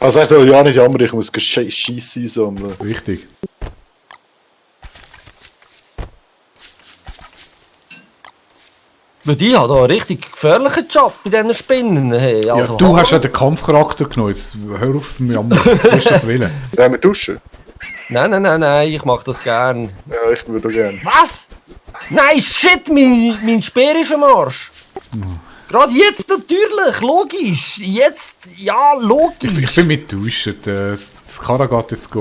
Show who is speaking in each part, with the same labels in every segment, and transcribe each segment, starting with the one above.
Speaker 1: Also er soll ja nicht jammern, ich muss Scheisse einsammeln.
Speaker 2: Richtig.
Speaker 3: Weil die hat da einen richtig gefährlichen Job bei diesen Spinnen. Hey, also,
Speaker 2: Ja, du hast ja den Kampfcharakter genommen. Jetzt hör auf mit Jammern. Du hast das Willen.
Speaker 1: Wollen wir duschen?
Speaker 3: Nein, ich mach das gern.
Speaker 1: Ja, ich würde gerne.
Speaker 3: Was? Nein, shit, mein Speer ist am Arsch. Gerade jetzt natürlich, logisch. Jetzt, ja, logisch.
Speaker 2: Ich bin mit duschen. Das Kara geht jetzt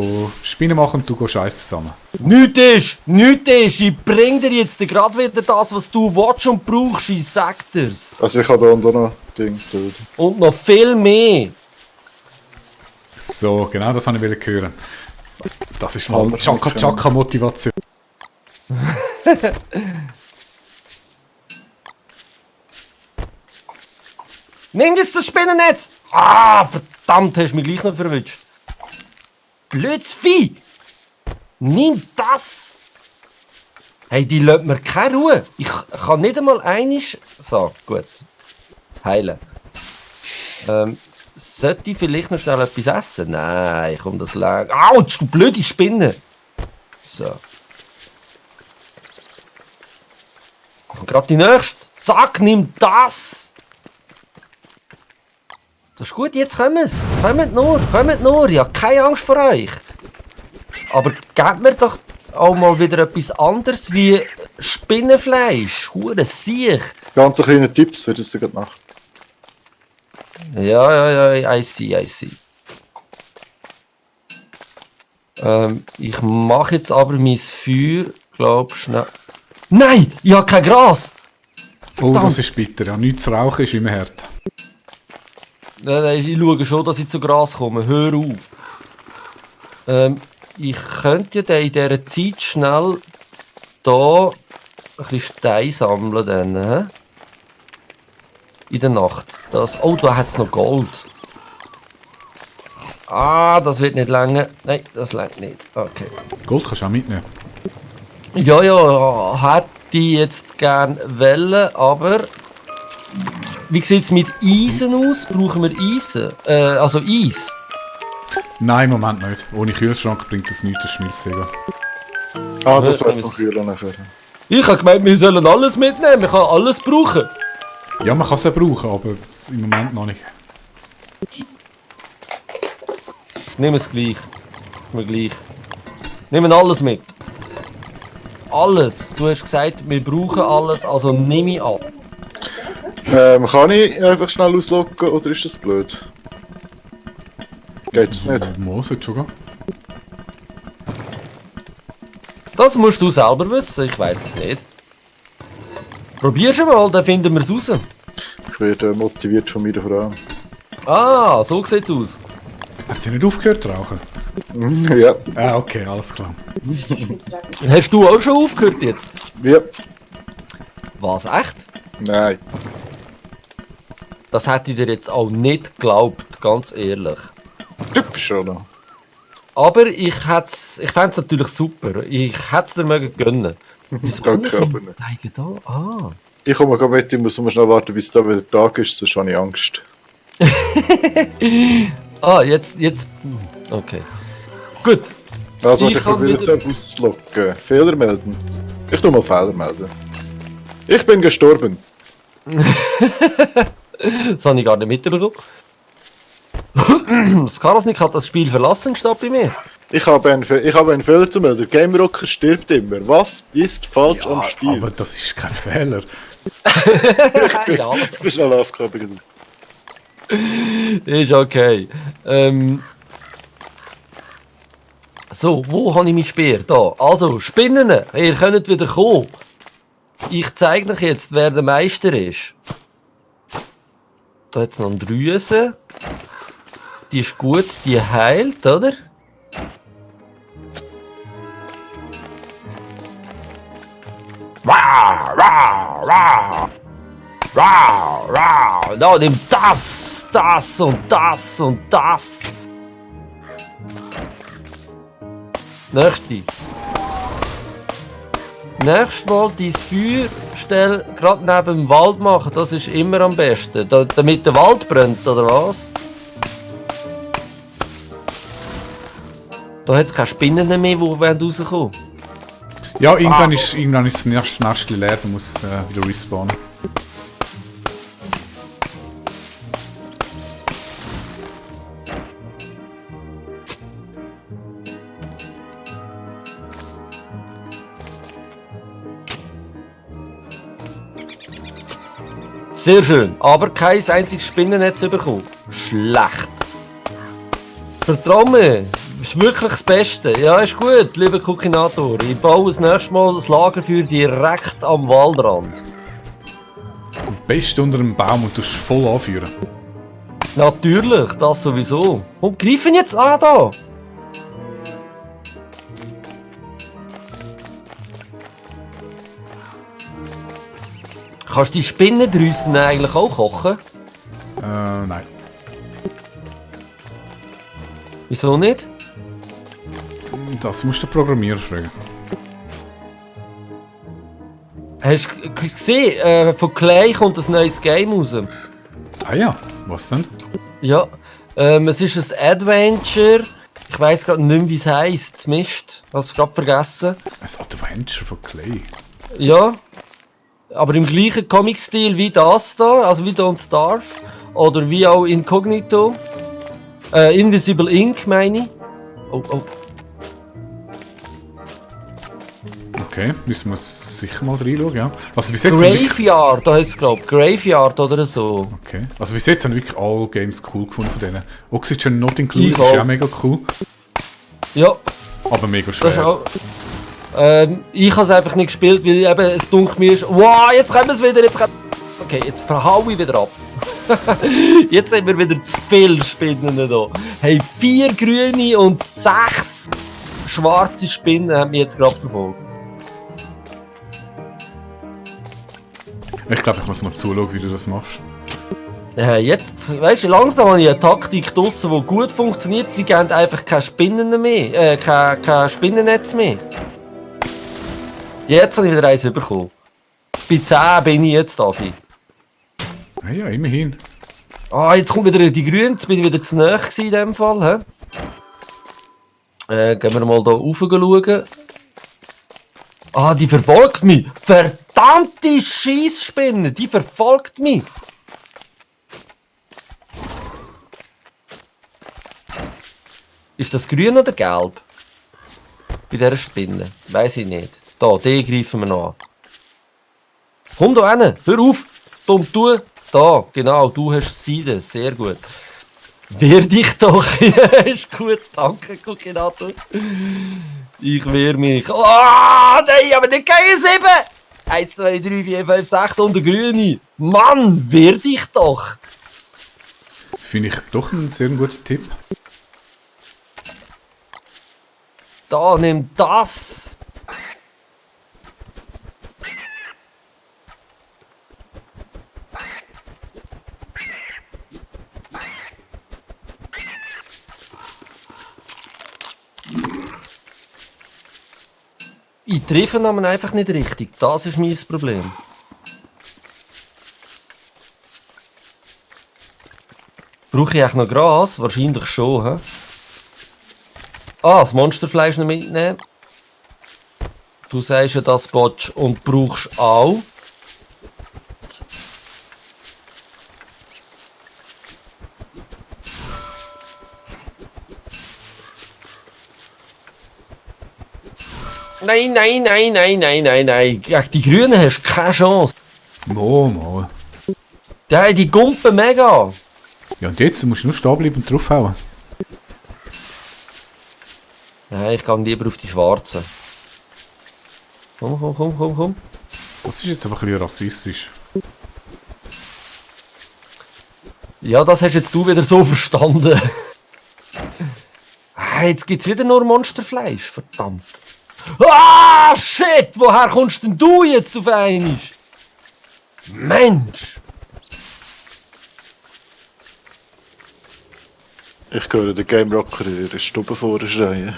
Speaker 2: Spinnen machen und du gehst Scheiß zusammen.
Speaker 3: Nichts ist. Ich bring dir jetzt gerade wieder das, was du willst und brauchst. Ich sag dir's.
Speaker 1: Also ich habe da und da noch Dinge.
Speaker 3: Und noch viel mehr.
Speaker 2: So, genau das habe ich hören. Das ist mal Chaka-Motivation.
Speaker 3: Nimm jetzt das Spinnennetz! Ah, verdammt, hast du mich gleich noch verwünscht. Blödes Vieh! Nimm das! Hey, die lässt mir keine Ruhe. Ich kann nicht einmal einisch... So, gut. Heilen. Sollte ich vielleicht noch schnell etwas essen? Nein, komm, das lang. Autsch, du blöde Spinne! So. Und gerade die nächste. Zack, nimm das! Das ist gut, jetzt kommen sie. Kommt nur. Ich habe keine Angst vor euch. Aber gebt mir doch auch mal wieder etwas anderes wie Spinnenfleisch. Hure Siech.
Speaker 1: Ganz kleine Tipps, wird es dir gerade nach.
Speaker 3: Ja, I see. Ich mache jetzt aber mein Feuer, glaub schnell. Nein, ich habe kein Gras.
Speaker 2: Oh, das ist bitter. Ja, nichts zu rauchen ist immer hart.
Speaker 3: Nein, ich schaue schon, dass ich zu Gras komme. Hör auf. Ich könnte ja dann in dieser Zeit schnell da ein bisschen Stein sammeln. Dann, hä? In der Nacht. Oh, da hat es noch Gold. Ah, das wird nicht länger. Nein, das langt nicht. Okay.
Speaker 2: Gold kannst du auch mitnehmen.
Speaker 3: Ja, hätte ich jetzt gern wollen, aber... Wie sieht es mit Eisen aus? Brauchen wir Eisen? Also Eis?
Speaker 2: Nein, im Moment nicht. Ohne Kühlschrank bringt das nichts, das Schmilzsäge.
Speaker 1: Ah, das wird zum Kühlen nachher.
Speaker 3: Ich habe gemeint, wir sollen alles mitnehmen. Wir können alles brauchen.
Speaker 2: Ja, man kann es ja brauchen, aber im Moment noch nicht.
Speaker 3: Nehmen es gleich. Nehmen alles mit. Alles. Du hast gesagt, wir brauchen alles, also nehme ich ab.
Speaker 1: Kann ich einfach schnell ausloggen oder ist das blöd? Geht das nicht?
Speaker 2: Muss jetzt schon gehen.
Speaker 3: Das musst du selber wissen, ich weiß es nicht. Probier's mal, dann finden wir es raus.
Speaker 1: Ich werde motiviert von meiner Frau.
Speaker 3: Ah, so sieht's aus.
Speaker 2: Hat sie nicht aufgehört zu rauchen?
Speaker 1: Ja.
Speaker 2: Ah, okay, alles klar.
Speaker 3: Hast du auch schon aufgehört jetzt?
Speaker 1: Ja.
Speaker 3: Was, echt?
Speaker 1: Nein.
Speaker 3: Das hätte ich dir jetzt auch nicht geglaubt, ganz ehrlich.
Speaker 1: Typisch, oder?
Speaker 3: Aber ich fände es natürlich super. Ich hätte es dir mögen gönnen.
Speaker 1: Danke, aber nicht.
Speaker 3: Zeigen da? Ah.
Speaker 1: Ich komme gerade mit, ich muss mal schnell warten, bis da wieder Tag ist, sonst habe ich Angst.
Speaker 3: Ah, jetzt. Okay. Gut.
Speaker 1: Also,
Speaker 3: Ich
Speaker 1: ich
Speaker 3: kann
Speaker 1: probiere
Speaker 3: wieder-
Speaker 1: jetzt ausloggen. Fehler melden. Ich tu mal Fehler melden. Ich bin gestorben.
Speaker 3: Das habe ich gar nicht mitbekommen. Skarasnik hat das Spiel verlassen, statt bei mir.
Speaker 1: Ich habe einen Fehler zu melden. GameRocker stirbt immer. Was ist falsch am Spiel?
Speaker 2: Aber das ist kein Fehler.
Speaker 3: Ja,
Speaker 1: Ich bin schnell aufgehoben.
Speaker 3: ist okay. So, wo habe ich mein Speer? Da. Also, Spinnen, ihr könnt wieder kommen. Ich zeige euch jetzt, wer der Meister ist. Da hat es noch eine Drüse. Die ist gut, die heilt, oder? Wow, wow, wow. Wow, wow. Da, nimm das und das und das. Nächste. Nächstes Mal dein Feuerstell gerade neben dem Wald machen, das ist immer am besten. Damit der Wald brennt, oder was? Da hat es keine Spinnen mehr, die rauskommen wollen.
Speaker 2: Ja, irgendwann ist das Nestchen leer, du musst wieder respawnen.
Speaker 3: Sehr schön, aber kein einziges Spinnennetz bekommen. Schlecht. Vertrau mir, ist wirklich das Beste. Ja, ist gut, lieber Kukinator. Ich baue das nächste Mal das Lagerfeuer direkt am Waldrand.
Speaker 2: Am besten unter einem Baum und du voll anführen.
Speaker 3: Natürlich, das sowieso. Komm, greif ihn jetzt an da! Kannst du die Spinnendrüsen eigentlich auch kochen?
Speaker 2: Nein.
Speaker 3: Wieso nicht?
Speaker 2: Das musst du den Programmierer fragen.
Speaker 3: Hast du gesehen, von Clay kommt ein neues Game raus?
Speaker 2: Ah ja, was denn?
Speaker 3: Ja, es ist ein Adventure. Ich weiss gerade nicht mehr, wie es heisst. Mist, hast du gerade vergessen.
Speaker 2: Ein Adventure von Clay.
Speaker 3: Ja, aber im gleichen Comic-Stil wie das da, also wie Don't Starve. Oder wie auch Incognito. Invisible Ink meine ich. Oh, oh.
Speaker 2: Okay, müssen wir sicher mal reinschauen, ja. Also bis jetzt habe ich-
Speaker 3: Graveyard, da heisst es glaube ich. Graveyard oder so.
Speaker 2: Okay. Also bis jetzt habe ich wirklich alle Games cool gefunden von denen. Oxygen Not Included
Speaker 3: Ich
Speaker 2: ist
Speaker 3: auch.
Speaker 2: auch mega cool,
Speaker 3: Ja,
Speaker 2: aber mega
Speaker 3: das ist
Speaker 2: schwer.
Speaker 3: auch... ich habe es einfach nicht gespielt, weil eben, es dunkelt mir ist... Wow, jetzt kommen wir es wieder, jetzt kommen... Okay, jetzt verhau ich wieder ab. Jetzt haben wir wieder zu viele Spinnen da. Hey, 4 grüne und 6 schwarze Spinnen haben mich jetzt gerade verfolgt.
Speaker 2: Ich glaube, ich muss mal zuschauen, wie du das machst.
Speaker 3: Jetzt, weißt du, langsam habe ich eine Taktik draussen, die gut funktioniert. Sie geben einfach keine Spinnen mehr, kein Spinnennetz mehr. Jetzt habe ich wieder eins bekommen. Bei 10 bin ich jetzt, Davi.
Speaker 2: Ah ja, immerhin.
Speaker 3: Ah, jetzt kommt wieder die Grüne, jetzt bin ich wieder zu nahe in dem Fall. Gehen wir mal hier rauf schauen. Ah, die verfolgt mich! Verdammte Scheissspinne! Die verfolgt mich! Ist das grün oder gelb? Bei dieser Spinne? Weiß ich nicht. Da, den greifen wir noch an. Komm da hin! Hör auf! Dumm tu! Da, genau, du hast Seide. Sehr gut. Wehr dich doch! Ist gut, danke, Kukinator. Ich wehr mich. Oh, nein, aber nicht gegen 7! 1, 2, 3, 4, 5, 6 und der Grüne. Mann, wehr dich doch!
Speaker 2: Finde ich doch einen sehr guten Tipp.
Speaker 3: Da, nimm das! Ich treffe ihn aber einfach nicht richtig. Das ist mein Problem. Brauche ich eigentlich noch Gras? Wahrscheinlich schon, hä? Ah, das Monsterfleisch noch mitnehmen. Du sagst ja, das Botsch und brauchst auch. Nein, nein, nein, nein, nein, nein, nein. Gegen die Grünen hast du keine Chance.
Speaker 2: Mal.
Speaker 3: Die gumpen mega.
Speaker 2: Ja, und jetzt musst du nur stehen bleiben und draufhauen.
Speaker 3: Nein, ich gehe lieber auf die Schwarzen. Komm, komm, komm, komm, komm.
Speaker 2: Das ist jetzt aber ein bisschen rassistisch.
Speaker 3: Ja, das hast jetzt du wieder so verstanden. Jetzt gibt's wieder nur Monsterfleisch, verdammt. Ah, shit! Woher kommst denn du jetzt auf einmal? Mensch!
Speaker 1: Ich höre den Game Rocker in ihrer Stube vorschreien.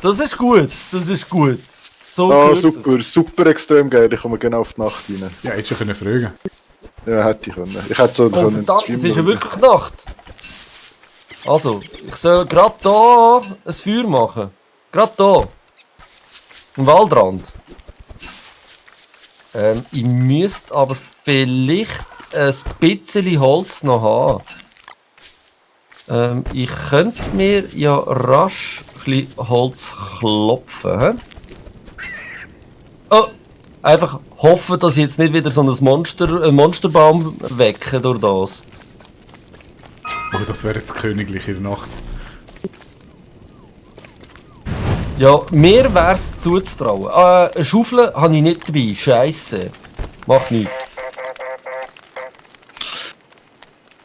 Speaker 3: Das ist gut, das ist gut. So
Speaker 1: Ah,
Speaker 3: gehört es.
Speaker 1: super, super extrem geil. Ich komme genau auf die Nacht rein.
Speaker 2: Ja, hättest du können fragen.
Speaker 1: Ja, hätte ich können. Ich hätte so
Speaker 3: Oh,
Speaker 1: können.
Speaker 3: verdammt, es ist ja wirklich Nacht. Also, ich soll gerade hier ein Feuer machen. Gerade hier. Am Waldrand. Ich müsste aber vielleicht ein bisschen Holz noch haben. Ich könnte mir ja rasch ein bisschen Holz klopfen. He? Oh, einfach hoffen, dass ich jetzt nicht wieder so ein Monsterbaum wecke durch das.
Speaker 2: Oh, das wäre jetzt königlich in der Nacht.
Speaker 3: Ja, mir wär's zuzutrauen. Eine Schaufel habe ich nicht dabei. Scheisse. Macht nichts.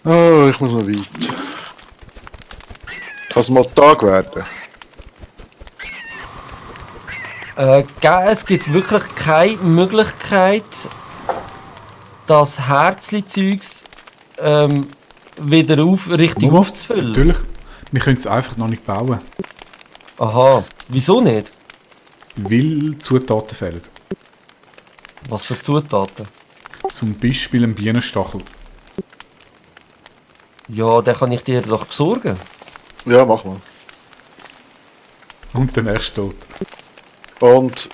Speaker 1: Oh, ich muss noch weit. Kann es mal Tag werden?
Speaker 3: Es gibt wirklich keine Möglichkeit, das Herzli-Zeugs wieder richtig
Speaker 2: Nur,
Speaker 3: aufzufüllen.
Speaker 2: Natürlich. Wir können es einfach noch nicht bauen.
Speaker 3: Aha, wieso nicht?
Speaker 2: Weil Zutaten fehlen.
Speaker 3: Was für Zutaten?
Speaker 2: Zum Beispiel ein Bienenstachel.
Speaker 3: Ja, den kann ich dir doch besorgen.
Speaker 1: Ja, mach mal.
Speaker 2: Und dann erst tot.
Speaker 1: Und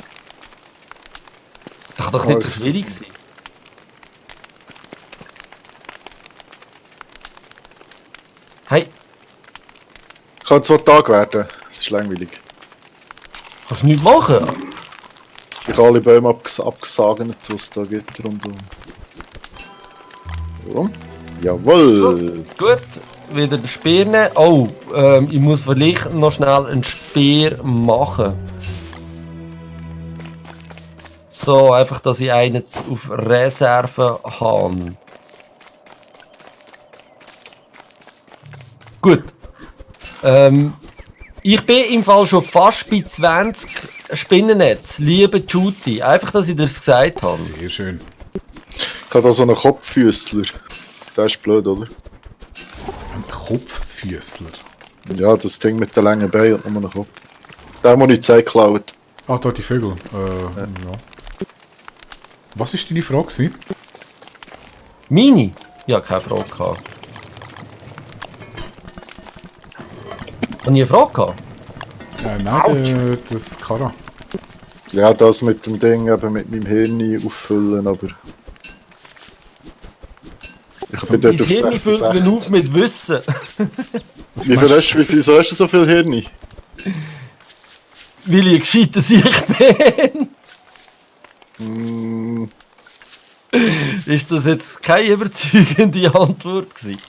Speaker 3: Das kann doch nicht so schwierig sein. Hey,
Speaker 1: kann 2 Tage werden. Das ist langweilig.
Speaker 3: kannst du nichts machen?
Speaker 1: Ich habe alle Bäume abgesagnet, was es da gibt rundum. Warum? Jawohl!
Speaker 3: Gut, wieder den Speer nehmen. Oh, ich muss vielleicht noch schnell einen Speer machen. So, einfach, dass ich einen jetzt auf Reserve habe. Gut. Ich bin im Fall schon fast bei 20 Spinnennetz, liebe Juti. Einfach, dass ich dir das gesagt habe.
Speaker 2: Sehr schön.
Speaker 1: Ich habe da so einen Kopffüßler. Der ist blöd, oder?
Speaker 2: Ein Kopffüßler.
Speaker 1: Ja, das Ding mit den langen Beinen hat nur einen Kopf. Der muss ich Zeit klauen.
Speaker 2: Ah, da die Vögel. Ja. Was war deine Frage gewesen?
Speaker 3: Mini? Ja, keine Frage gehabt. Habe ich eine Frage gehabt?
Speaker 2: Nein, das Kara.
Speaker 1: Ja, das mit dem Ding eben mit meinem Hirn auffüllen, aber... Ich bin dort
Speaker 3: Mein
Speaker 1: auf
Speaker 3: Hirn füllt mir auf
Speaker 1: 66.
Speaker 3: mit Wissen.
Speaker 1: Wieso hast du so viel Hirn?
Speaker 3: Weil ich gescheiter ich bin. Ist das jetzt keine überzeugende Antwort gewesen?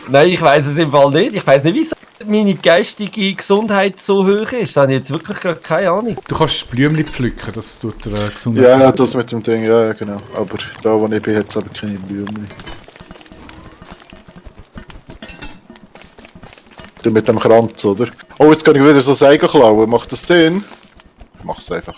Speaker 3: Nein, ich weiß es im Fall nicht. Ich weiß nicht, wieso meine geistige Gesundheit so hoch ist. Da habe ich jetzt wirklich gerade keine Ahnung.
Speaker 2: Du kannst Blümchen pflücken, das tut der Gesundheit.
Speaker 1: Ja, das mit dem Ding, ja, genau. Aber da, wo ich bin, hat es aber keine Blumen. Der mit dem Kranz, oder? Oh, jetzt kann ich wieder so Seigen klauen. Macht das Sinn? Mach's einfach.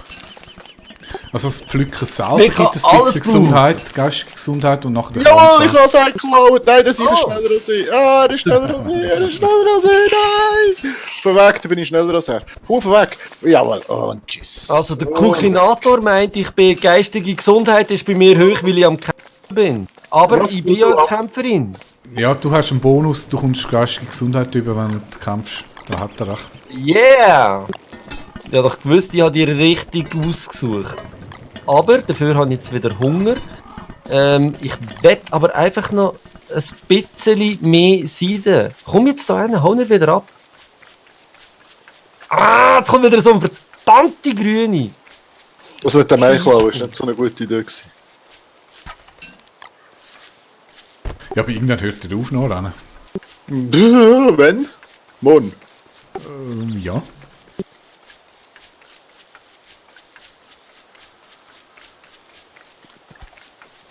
Speaker 2: Also das Pflücken selber
Speaker 3: Ich kann
Speaker 2: gibt ein
Speaker 3: alles
Speaker 2: bisschen Gesundheit, geistige Gesundheit und nachher der
Speaker 1: Jawohl,
Speaker 2: Kranz
Speaker 1: ich habe Seigen geklaut! Nein, der Seigen ist
Speaker 3: Oh.
Speaker 1: schneller als ich! Ah, er ist schneller als ich! Er ist schneller als ich! Nein! Von weg, da bin ich schneller als er. Von weg! Jawohl, und tschüss!
Speaker 3: Also der Kukinator meint, ich bin geistige Gesundheit ist bei mir hoch, weil ich am Kämpfen bin. Aber
Speaker 1: Was?
Speaker 3: ich bin ja eine Kämpferin.
Speaker 2: Ja, du hast einen Bonus, du kommst geistige Gesundheit über, wenn du kämpfst. Da hat er recht.
Speaker 3: Yeah! Ich habe doch gewusst, ich habe die richtig ausgesucht. Aber dafür habe ich jetzt wieder Hunger. Ich will aber einfach noch ein bisschen mehr Seide. Komm jetzt da hin, hau nicht wieder ab. Ah, jetzt kommt wieder so ein verdammte Grüne.
Speaker 1: Das mit dem Eiklauen ist nicht so eine gute Idee gewesen.
Speaker 2: Ja, aber irgendwann hört er auf noch rennen.
Speaker 1: Wenn? Morgen.
Speaker 2: Ja.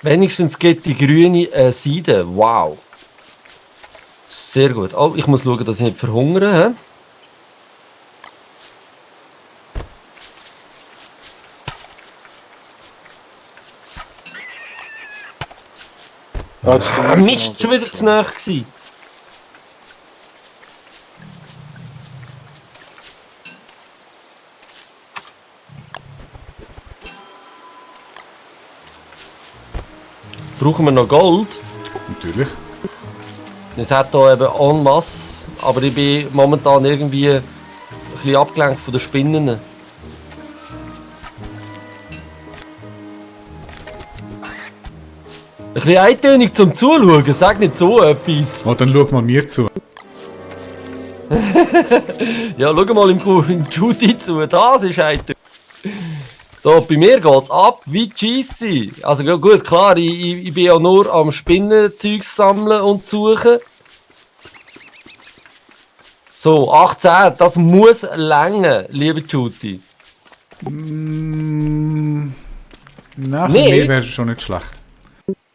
Speaker 3: Wenigstens gibt die grüne Seide. Wow. Sehr gut. Oh, ich muss schauen, dass ich nicht verhungere.
Speaker 1: Ah, das ist so
Speaker 3: Mist, schon wieder zu nahe gewesen. Brauchen wir noch Gold?
Speaker 2: Natürlich.
Speaker 3: Es hat hier eben en masse, aber ich bin momentan irgendwie ein bisschen abgelenkt von den Spinnen. Ein bisschen eintönig zum Zuschauen, sag nicht so etwas.
Speaker 2: Oh, dann schau mal mir zu.
Speaker 3: Ja, schau mal im Judy zu, das ist eintönig. So, bei mir geht's ab wie Cheesy. Also gut, klar, ich bin ja nur am Spinnenzeug sammeln und suchen. So, 18, das muss länger, liebe Judy.
Speaker 2: Nein, für
Speaker 3: Nee.
Speaker 2: mich wäre es schon nicht schlecht.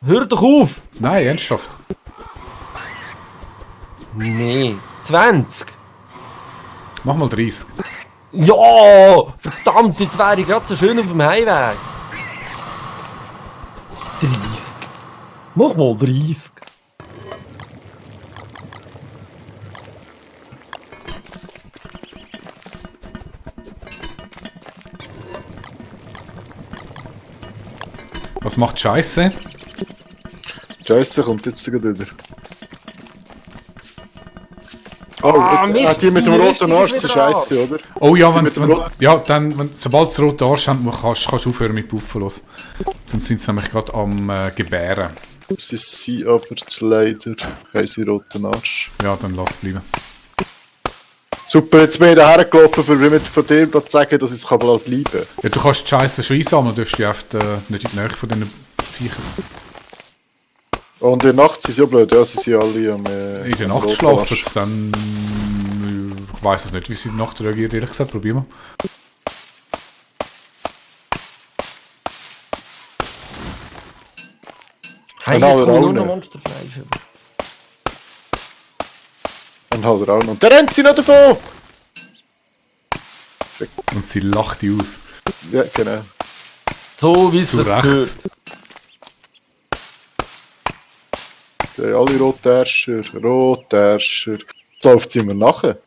Speaker 3: Hör doch auf!
Speaker 2: Nein, ernsthaft.
Speaker 3: Nee, 20.
Speaker 2: Mach mal 30.
Speaker 3: Ja, verdammt, jetzt wäre ich gerade so schön auf dem Heimweg. 30. Mach mal 30.
Speaker 2: Was macht Scheiße?
Speaker 1: Scheiße, kommt jetzt wieder. Oh,
Speaker 3: Mist,
Speaker 1: die mit dem
Speaker 3: die
Speaker 1: roten
Speaker 3: Rüstung
Speaker 1: Arsch
Speaker 3: ist
Speaker 1: sind
Speaker 3: wieder
Speaker 1: scheiße, oder?
Speaker 2: Oh ja,
Speaker 1: mit dem Rot-
Speaker 2: sobald sie rote Arsch haben, kannst du aufhören mit Buffalos. Dann sind sie nämlich gerade am Gebären.
Speaker 1: Sie sind aber leider haben sie roten Arsch.
Speaker 2: Ja, dann lass es bleiben.
Speaker 1: Super, jetzt bin ich daher gelaufen, für mir von dir zu sagen, dass ich es bleiben kann.
Speaker 2: Ja, du kannst die Scheiße schon einsammeln, du darfst die einfach nicht in die Nähe von diesen Viechern.
Speaker 1: Und in der Nacht sind sie ja blöd, ja, sie sind alle am
Speaker 2: In der Nacht
Speaker 1: roten
Speaker 2: schlafen
Speaker 1: Arsch.
Speaker 2: sie dann... Ich weiss es nicht, wie sie in der Nacht reagiert, ehrlich gesagt. Probier mal.
Speaker 3: Hey,
Speaker 1: Genau,
Speaker 3: jetzt komme ich nur
Speaker 1: Raune.
Speaker 3: noch Monsterfleisch über.
Speaker 1: Und halt auch noch. Und der rennt sie noch davon!
Speaker 2: Und sie lacht die aus.
Speaker 1: Ja, genau.
Speaker 3: So wie es
Speaker 2: Zu
Speaker 3: sich
Speaker 2: Recht.
Speaker 3: gehört.
Speaker 1: Die haben alle Rotärscher, Rotärscher. Jetzt läuft sie immer nachher.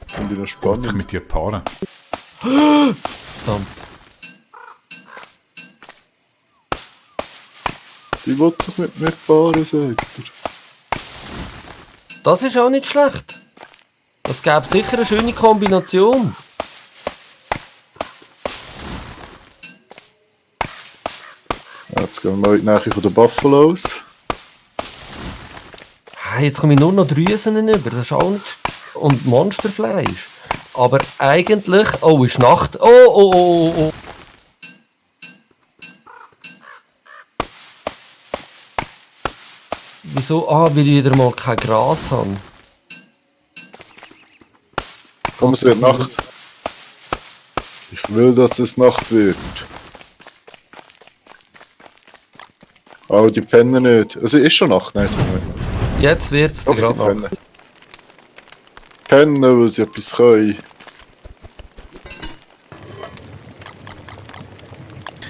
Speaker 1: Finde ich noch
Speaker 2: Und sich
Speaker 1: spannend.
Speaker 2: mit dir paaren.
Speaker 3: Verdammt.
Speaker 1: Die will sich mit mir paaren, sagt er.
Speaker 3: Das ist auch nicht schlecht. Das gäbe sicher eine schöne Kombination.
Speaker 1: Ja, jetzt gehen wir mal in die Nähe von den Buffalos.
Speaker 3: Hey, jetzt komme ich nur noch Drüsen über. Das ist auch nicht und Monsterfleisch. Aber eigentlich... Oh, ist Nacht. Oh. Wieso? Ah, weil ich wieder mal kein Gras habe.
Speaker 1: Komm, es wird Nacht. Ich will, dass es Nacht wird. Oh, die pennen nicht. Also ist schon Nacht, nein, so nicht.
Speaker 3: Jetzt wird es
Speaker 1: Aber sie
Speaker 3: gerade Nacht.
Speaker 1: pennen. Pennen, weil sie etwas können.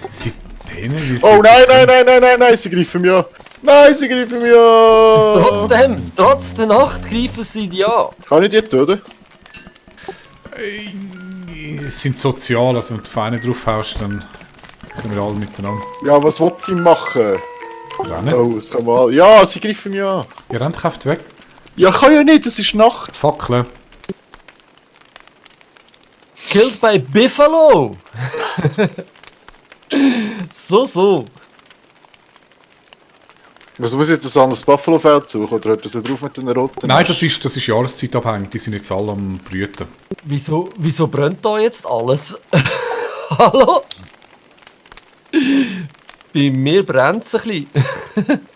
Speaker 2: Sie pennen wie sie...
Speaker 1: Oh nein, sie greifen mich an. Nein, sie greifen mich an.
Speaker 3: Trotzdem, trotz der Nacht greifen sie die an.
Speaker 1: Kann ich die töten?
Speaker 2: Sie sind sozial, also wenn du Feine draufhaust, dann können wir alle miteinander
Speaker 1: Ja, was wollt ich machen?
Speaker 2: rennen.
Speaker 1: Oh, es kann mal. Ja, sie greifen mich an.
Speaker 2: Ihr rennt kauft weg.
Speaker 1: Ja, kann ja nicht, es ist Nacht.
Speaker 2: Fackeln.
Speaker 3: Killed by Buffalo! so.
Speaker 1: Was muss ich jetzt an das Buffalo-Feld suchen? Oder hört das ja drauf mit den roten?
Speaker 2: Nein, das ist jahreszeitabhängig. Die sind jetzt alle am Brüten.
Speaker 3: Wieso brennt da jetzt alles? Hallo? Bei mir brennt es ein bisschen.